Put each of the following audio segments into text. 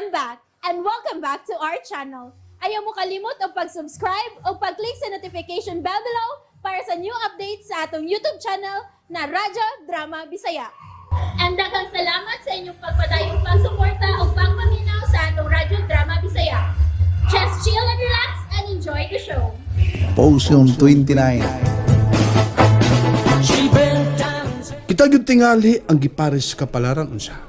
I'm back and welcome back to our channel. Ayaw mo kalimot og pag-subscribe o pag-click sa notification bell below para sa new updates sa atong YouTube channel na Radyo Drama Bisaya. And daghang salamat sa inyong pagpadayong pagsuporta o pagpaminaw sa atong Radyo Drama Bisaya. Just chill and relax and enjoy the show. Potion 29. Kita gyud tingali ang gipares sa kapalaran unsa.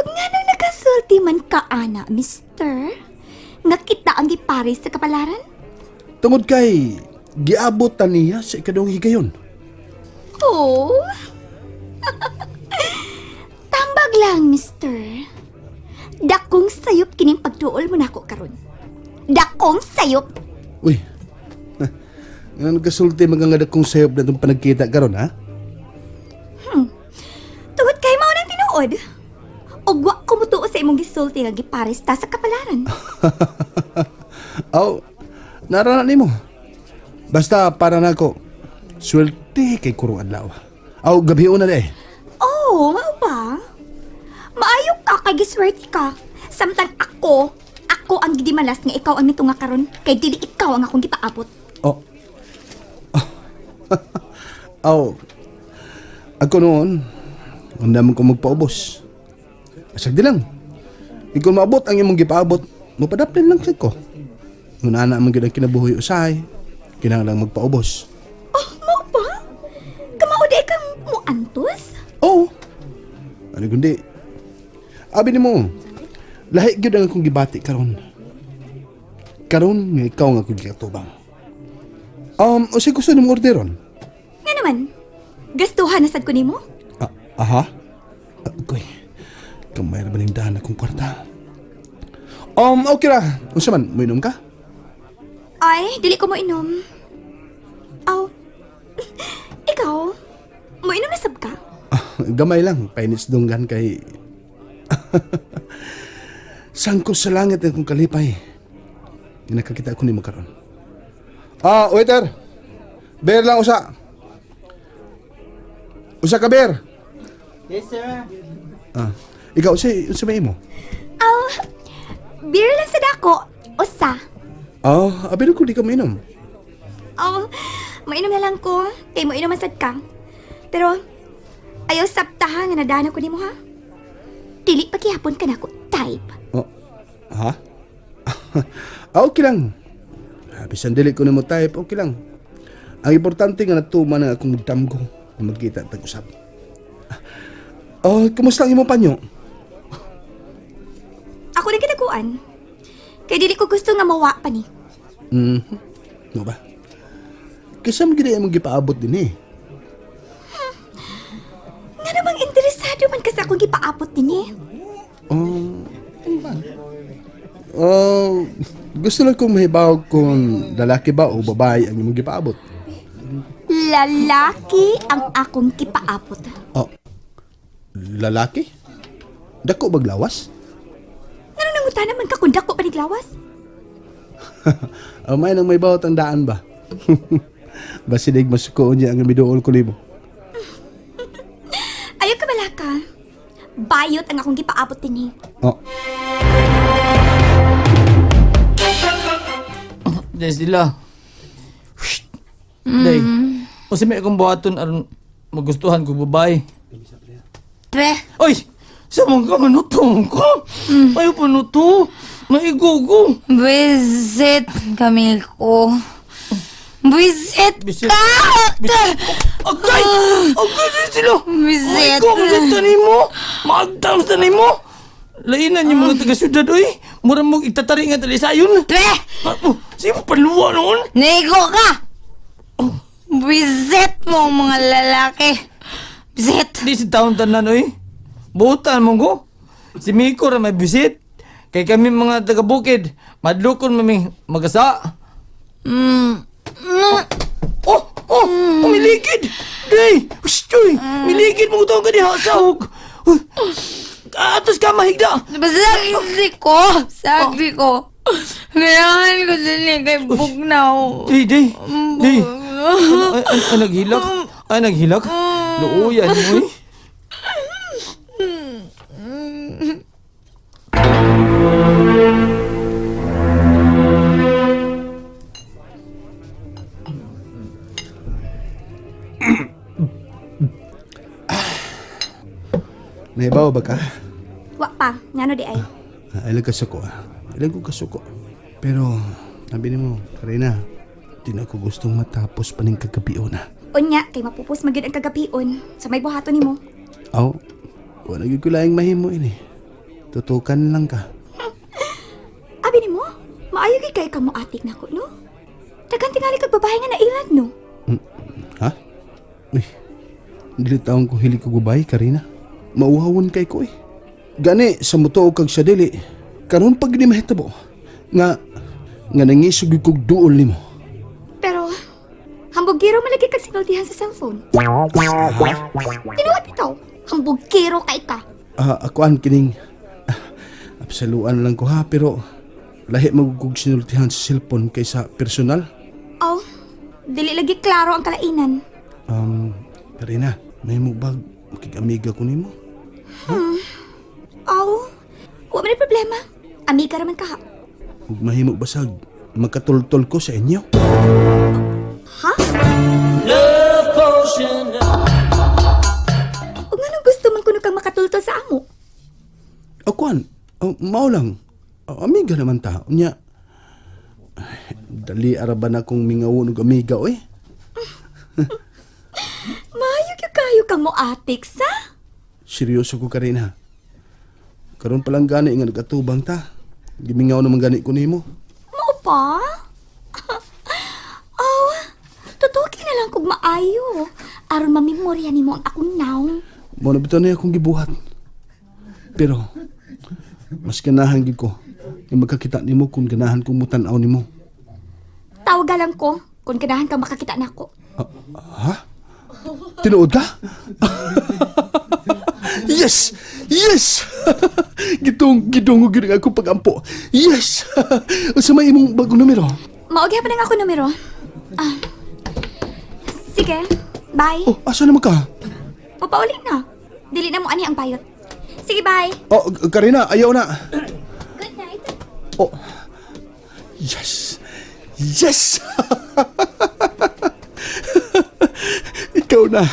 Ug nganong nakasulti man ka, ana, mister? Nga kita ang gipares sa kapalaran? Tungod kay giabot ta niya sa ikaduhang higayon. Oh. Tambag lang, mister. Dakong sayop kining pagduol mo nako karon. Dakong sayop. Uy. Nga nagkasulti mga nga dakong sayop na itong panagkita karon ha? Tungod kay mao nang tinuod. Ug wa ko mutuo sa imong gisulti nga gipares ta sa kapalaran. Aw, nara na nimo. Basta para nako. Swerte kay kurong adlaw. Aw, gabi na day. Oh, mao ba? Maayo ka kay giswerte ka. Samtang ako, ako ang gidimalas nga ikaw ang nitunga karon kay dili ikaw ang akong gipaabot. Oh. Aw. Ako noon, ang dami ko magpaubos. Asag di lang. Ikaw maabot ang imong gipaabot, mapadaplin lang sad ko. Ngunana na man gyud ang kinabuhi usahay, kinahanglan magpaubos. Oh, mao ba? Kamao di kang muantos? Oo. Ano kundi? Abi nimo, lahi gyud ang akong gibati karon. Karon nga ikaw nga akong gikatubang. Unsay gusto nimo orderon? Nga naman, gastuhan na sad ko nimo? Ah, aha. Agoy. Kamay ra ba ning daan akong kwarta? Okay ra. Unsa man, moinom ka? Ay, dili ko mo inom. Aw, ikaw, mo inom na sab ka? Ah, gamay lang, painits dunggan kay Sangko sa langit ang akong kalipay. Nga nakakita ko nimo karon. Ah, waiter. Beer lang usa. Usa ka beer. Yes, sir. Ah, ikaw usa unsa may imo? Aw, beer lang sa dako, usa. Ah, abi ko di ka mainom. Aw, mainom na lang ko, kay mo inom man sad ka. Pero, ayaw sabtaha nga nadana ko nimo ha? Dili pagihapon ka nako type. Oh. Ha? Ah, okay lang. Ah, bisan dili ko nimo type, okay lang. Ang importante nga natuman ang akong damgo nga magkita tag usab. Oh, kumusta ang imong panyo? Ako rin kitakuan. Kay dili ko gusto nga mawa pa ni. No ba? Kaysa mo gid imong gipaabot din eh. Nga namang interesado man ka sa akong gipaabot din eh. Oh, oh, gusto lang kong mahibaw kung lalaki ba o babae ang imong gipaabot. Lalaki ang akong gipaabot. Oh, lalaki? Dako baglawas? Ngano nanguta naman ka kung dako pa ni glawas? Oh, may nang may bawat ang daan ba? Basilig masukoon niya ang miduol ko nimo. Ayaw ka balaka. Bayot ang akong gipaabot din eh. Oh, Day sila. Day. Unsa may akong buhaton aron magustuhan ko babae. Tre, Oy! Sa mga ka manutong ko. Ayaw pa nuto. Naigugo. Visit kami ko. Visit Visit. ka! Agay! Agay din sila! Visit. Ay, ko, ang mo! Maagdams na nimo! Lainan yung mga taga-syudad, oy! Mura mo itatari nga talisayon! Tre! Ah, oh, sino paluwa noon? Naigo ka! Visit mo ang mga lalaki. Visit. Di si taon tanan, oy. Butan mo ko. Si Miko ra may bisit. Kay kami mga taga-bukid, madlukon mami magasa. Oh, oh, umiligid! Day! Uy, miligid mo taong ka diha sa hug. Uy, atos ka mahigda. Basta sabi ko, sabi ko. Kailangan ko din eh, kay Bugnaw. Day, day, day. Ay, ay, ay, naghilak. Ay, naghilak. Luuyan mo eh. Naibaw ba ka? Wa pa, ngano di ay. Ah, ilag ka suko ah. Ilag ko kasuko. Pero, sabi nimo, Karina, di na ko gustong matapos pa ning kagabi na. Unya, kay mapupos magyud ang kagabion sa may buhaton nimo. Aw, wala gyud ko laing mahimo ini. Tutukan lang ka. Abi nimo, maayo gyud kay ka mo atik nako, no? Daghan tingali kag babae nga nailad, no? Ha? Uy, dili taon ko hili ko gubay, Karina. Mauhawon kay ko eh. Gani, sa mutuo kag sa dili, karon pag di mahitabo, nga, nga nangisog gyud kog duol nimo. Pero hambugiro malagi kag sinultihan sa cellphone. Tinuod bitaw, hambugiro kay ka. Ah, akuan kining absoluan lang ko ha, pero lahi magugug sinultihan sa cellphone kaysa personal. Oh, dili lagi klaro ang kalainan. Karina, may mo bag makig-amiga ko nimo? Oh, wa man problema. Amiga raman ka ha. Ug mahimo basag makatultol ko sa inyo. Ha? Ug nganong gusto man kuno kang makatultol sa amo? Akuan, oh, mao lang. Oh, amiga naman ta. Unya, ay, dali araban akong mingawon og amiga oy. Maayo gyud kayo kang moatik sa? Seryoso ko Karina. Karon pa lang gani nga nagatubang ta. Gimingaw naman gani ko nimo. Mao pa? Oh, tutuki na lang kog maayo. Aron mamemorya nimo ang akong naong. Mao na bitaw na akong gibuhat. Pero mas ganahan gid ko nga magkakita nimo kung ganahan kong mutan-aw nimo. Tawagan lang ko kung ganahan kang makakita nako. Ha? Tinuod ka? Yes! Yes! Gitong gidungog gyud ang akong pagampo. Yes! Unsa may imong bagong numero? Mao gyapon ang ako numero. Ah. Sige, bye. Oh, asa naman ka? Papauli na. Dili na mo ani ang bayot. Sige, bye. Oh, Karina, ayaw na. Good night. Oh. Yes. Yes. Ikaw na.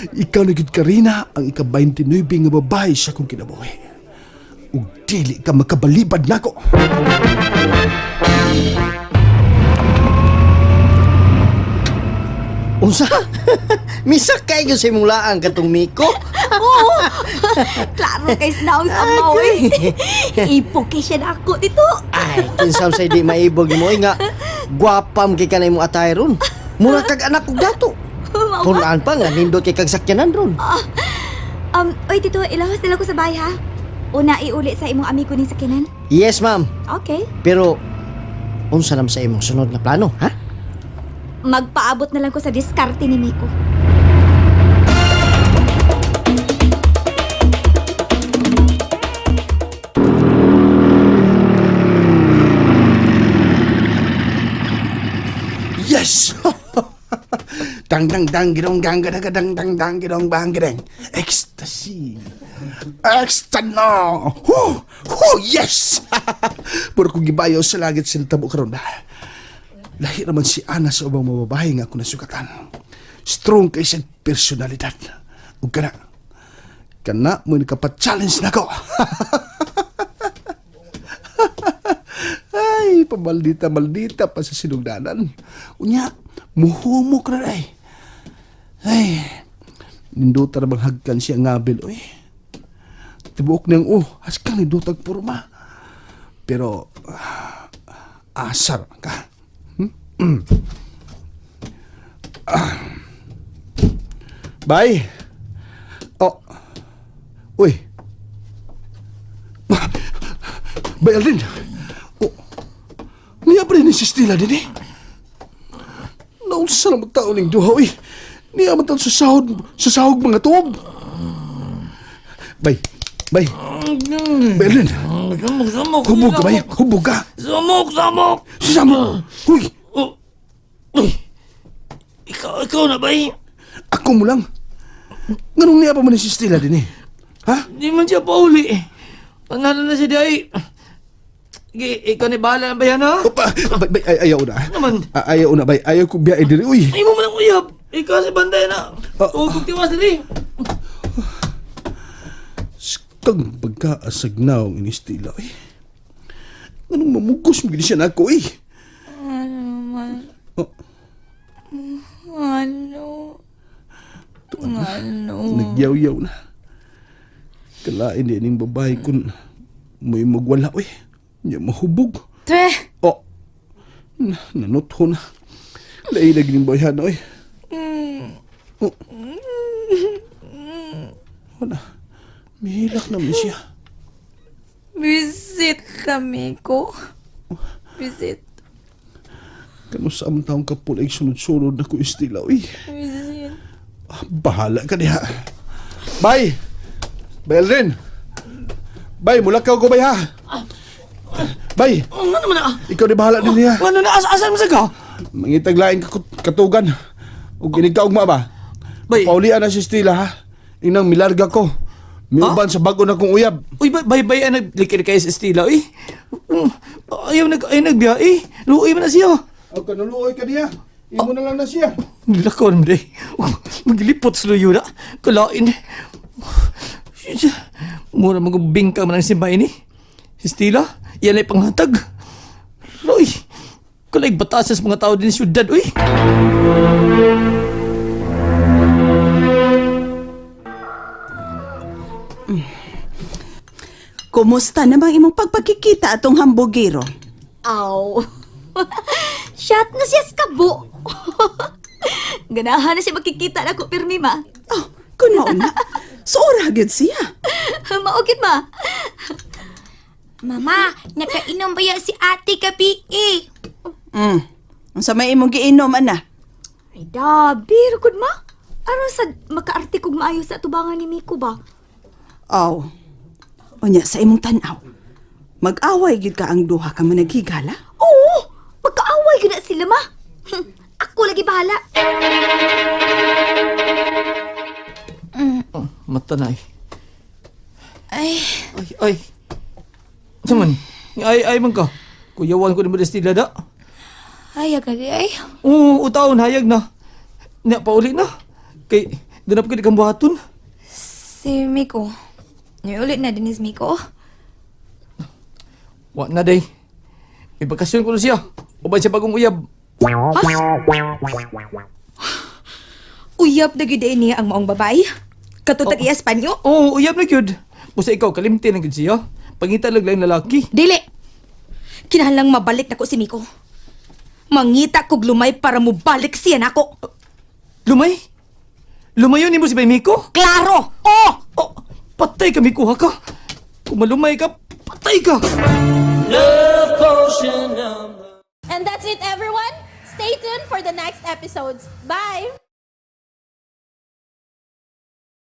Ikaw na gid Karina ang ika-29 nga babae sa akong kinabuhi. Ug dili ka makabalibad nako. Unsa? Misakay gyud sa imong laang katong Miko. Oo. Klaro kay naong sa amaw eh. Ipo kay siya na ako dito. Ay, kinsa say di maibog mo nga gwapam kay kanay mo atay ron. Mura kag anak og dato. Mao ba? Punaan pa nga nindot kay kag sakyanan ron. Oy tito, ilawas nila ko sa bahay ha. Una iuli sa imong amigo ni sakinan. Yes, ma'am. Okay. Pero unsa nam sa imong sunod nga plano, ha? Magpaabot na lang ko sa diskarte ni Miko. Yes! Dang dang dang gidong gang gada dang dang dang gidong bang gideng. Ecstasy. Extano. Hu! Hu! Yes! Puro kong gibayo sa langit sinatabo karon. Lahi naman si Ana sa ubang mga babae nga ako nasugatan. Strong kay sa personalidad. Ug kana. Kana mo nakapa-challenge nako. Ay, pamaldita, maldita pa sa sinugdanan. Unya, muhumok na ay. Ay, ninduta na bang hagkan siya ngabil, uy. Tibuok niyang, oh, haskan nindutag purma. Pero, asar ka. Hmm? Ah. Bye. Oh. Uy. Bay, Aldrin. Oh. Niya pa rin ni si Stila din eh. Naunsa na magtaon ning duha, uy. Niya man taon sa sahog mga tuog. Bay, bay. Bay, Aldrin. Samok, samok. Hubog ka, bay. Hubog ka. Samok, samok. Sasama. Uy, Oh. Uy. Ikaw, ikaw na ba eh? ako mo lang. Nganong niya pa man ni si Stella din eh? Ha? Di man siya pauli. Panalo na siya di ay. Sige, ikaw ni bahala na ba yan ha? Opa, bay, bay, ay, ayaw na. Naman. Ayaw na, bay. Ayaw ko biyahe diri, uy. Ay mo man ang uyab. Ikaw si Banday na. Ah. Huwag kong tiwas dili. Kang pagkaasag na ang inistila, uy. Nganong mamugos mo gid siya na ako, eh. Ano man? Oh. Ano? Ano? Nagyaw-yaw na. Kalain din ning babae kun may magwala, uy. Nya mahubog. Tre! Oh. Na, nanutho na. Lailag ning bayhan, uy. Oh. Wala. Mihilak naman siya. Visit kami ko. Visit. Kano sa amang taong kapulig sunod-sunod na ko istila, uy. Visit. Ah, bahala ka diha. Bay! Bay, Aldrin! Bay, mulakaw ko bay ha! Bay! Oh, nga naman na. Ikaw di bahala din niya. Ano na? Asan mo sa ka? Mangitag laing katugan. Ug inig ka ugma ba? Bay. Paulian na si Stila ha. Inang milarga ko. Miuban sa bago na kong uyab. Uy, bay, bay, bay, ay naglikir kayo sa Estila, eh. Ayaw nagbiya, eh. Luoy man na siya. O kanuluoy ka niya. Imo na lang na siya. Lakaw naman day. Maglipot sa luyo na. Kalain. Mura magubing ka man ang simbay ni. Si Stila, yan ay panghatag. Roy, kalaig batasas mga tao din sa syudad, uy. Kumusta namang imong pagpagkikita atong hambugero? Aw. Shot na siya sa kabo. Ganahan na siya makikita na ko pirmi, ma. Oh, kun mao na. Suora gyud siya. Maugit, ma. Mama, nakainom ba ya si ate gabi eh? Unsa may imong giinom ana? Ay, da, biro gud ma. Aron sa makaarte kog maayo sa tubangan ni Miko ba? Aw. Unya sa imong tan-aw. Mag-away gyud ka ang duha ka managhigala. Oo, magkaaway gyud na sila, ma. Ako lagi bahala. Oh, mata na eh. Ay, Ay, ay. Ano man? Ay, ay man ka. Kuyawan ko ni mo Estila da. ay, agad ay. Oo, utaon, hayag na. Na, pauli na. Kay, danap ko di kang buhaton. Si Miko. Niulit na din si Miko. Wa na day. May bakasyon ko na siya. Uban siya bagong uyab. Uyab na gyud ay niya ang maong babae. Katutag oh. iya Espanyo. Oo, uyab na gyud. Busa ikaw, kalimti na gyud siya. Pangita lang lang lalaki. Dili. Kinahanglang mabalik nako si Miko. Mangita kog lumay para mobalik siya nako. Lumay? Lumayo ni mo si Bay Miko? Klaro! Oh! Oh, patay ka, Miko, ha ka? Kung malumay ka, patay ka! And that's it, everyone. Stay tuned for the next episodes. Bye!